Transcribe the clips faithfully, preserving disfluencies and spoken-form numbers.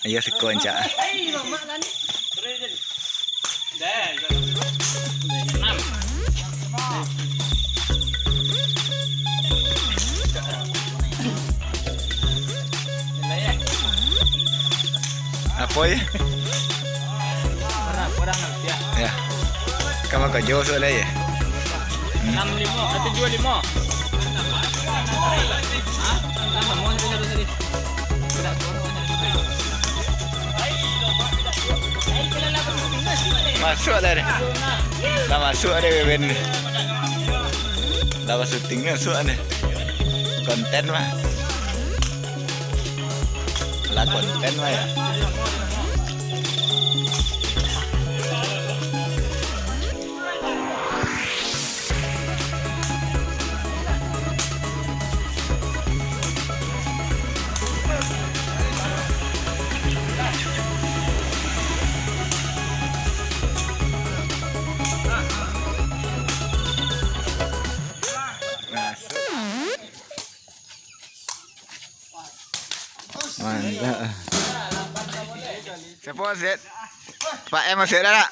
Iyo, siko ancak. Apo yo? Ya. Kama kajo soalnya ya. Enam limo, eh, tujuah limo. Hah? Enam limo, satu, satu, satu. Masuak lah deh. Lah masuak deh, Ben. Lah syuting masuak deh. Konten mah. Lah konten mah ya. Mantap. Siapa, Zed? Pak M masih ada tak?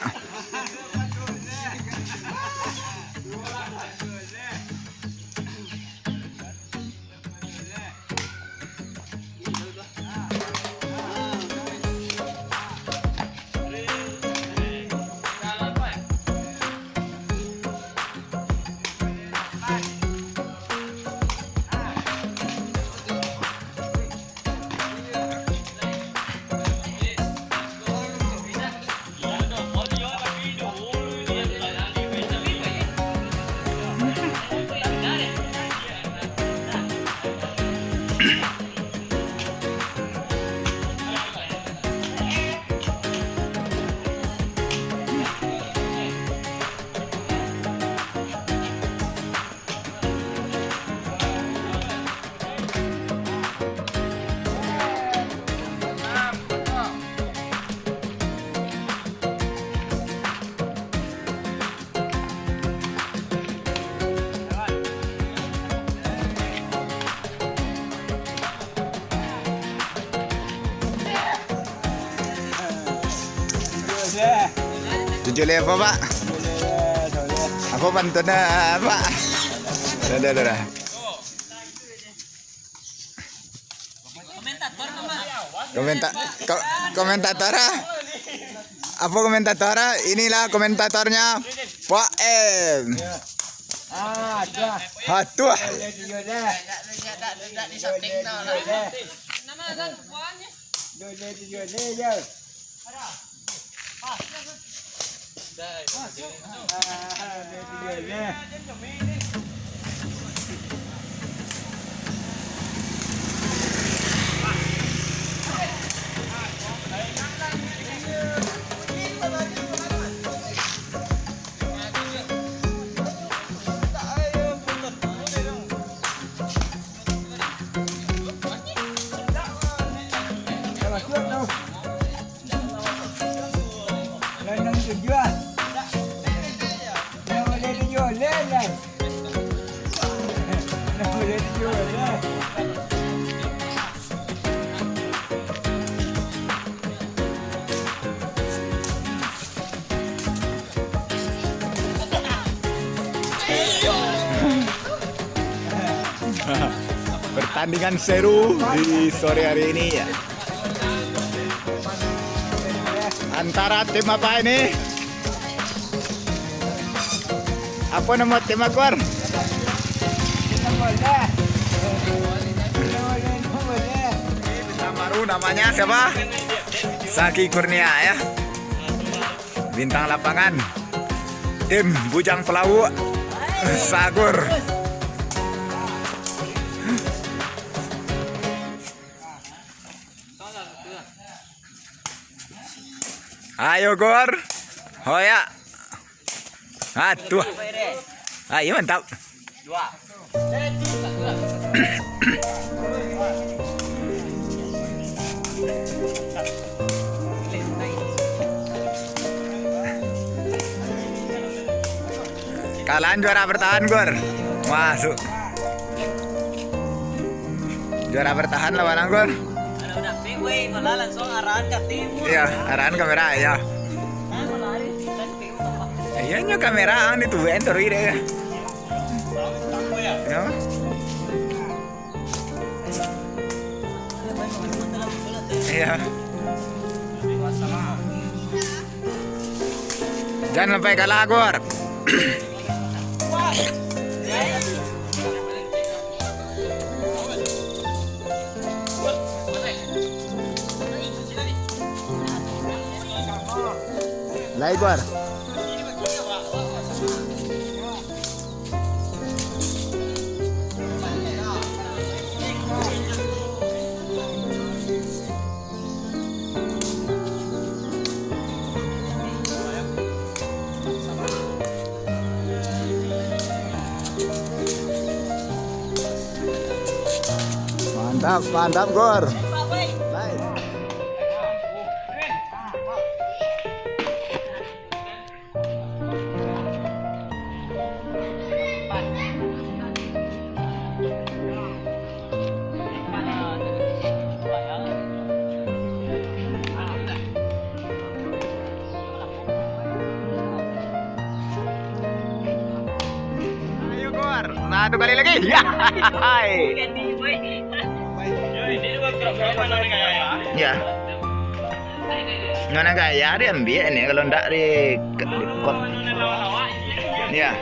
Tujuah leh apo, Pak? Apo pantunnyo, Pak? Dah, dah, dah, dah. Komenta-, ko-, komentator, ah? Apo komentator, ah? Inilah komentatornya, Pak M. Ah, tuah. Ha, tuah. Tujuah leh, tujuah leh. Tujuah leh, tujuah leh, yo. Lah, enam tujuah. Enam tujuah, leh, leh. Enam tujuah, leh. Pertandingan seru di sore hari ini, ya. Antara tim apa ini? Apa nama tim, Akbar? Bintang baru namanya siapa? Saki Kurnia, ya. Bintang lapangan, tim Bujang Pelawuk, Sagur. Ayo, Gor. Hoyak. Ah, tuh. Ah, iya, mantap. Kalian juara bertahan, Gor. Masuk. Juara bertahan lawan Anggor. Udah, P W, malah langsung arahan ke timur. Iya, arahan kamera, iya. Nah, malah hari kita di P W apa? Iya, nyo kamera ang di tuan terus deh. Yo. Iya. Jangan sampai kalah, Gor. Lai, Gor. Mantap, mantap, Gor. Lai. Ayo, Gor. Satu kali lagi. Ya. Hai. Ya. Nona gaya diambiak ni, kalau ndak di, di kot. Ya.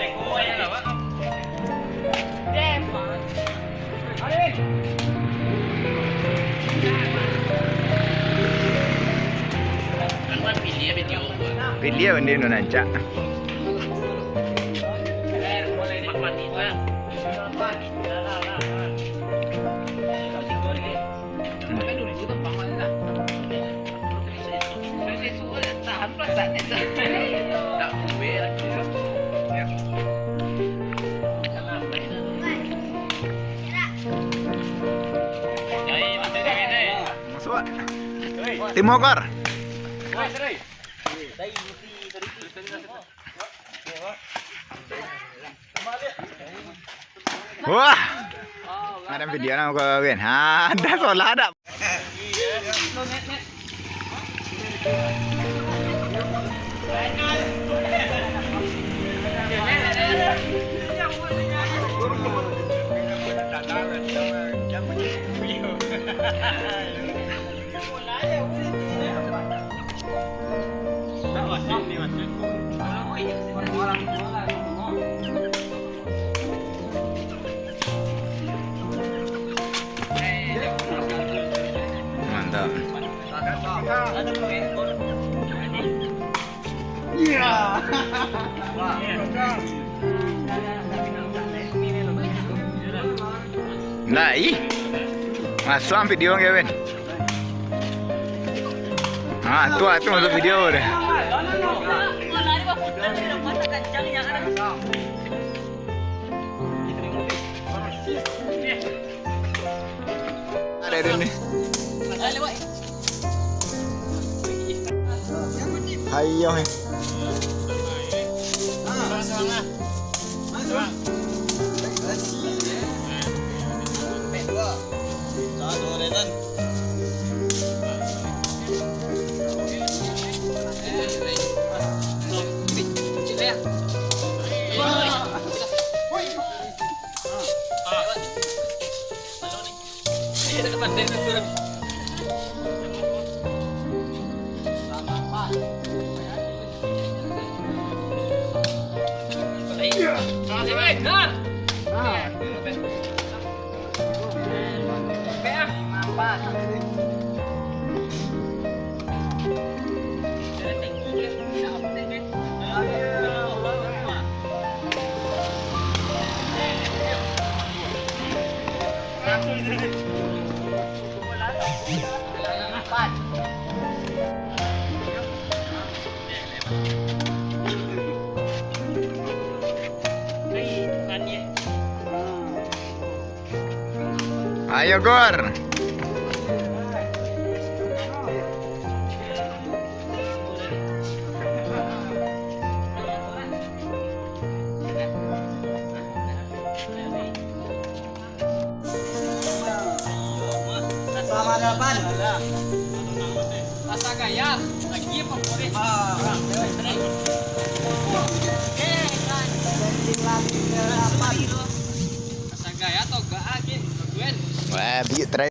Video ini nona rancak. Masuak. Timur, Gor. Wah. Ada video nang kawin. Ha, ada solah ada. Mantap. Iya. Nah, ih. Masuk video, Kevin. Ah, tu, ah, tu masuk video deh. Ada di ni. Ayo, eh. Ayo, Gor. Selamat datang. Asa gaya, lagi apa boleh? Asa gaya atau gak, ah, Ki? Wah, biyuk terakhir.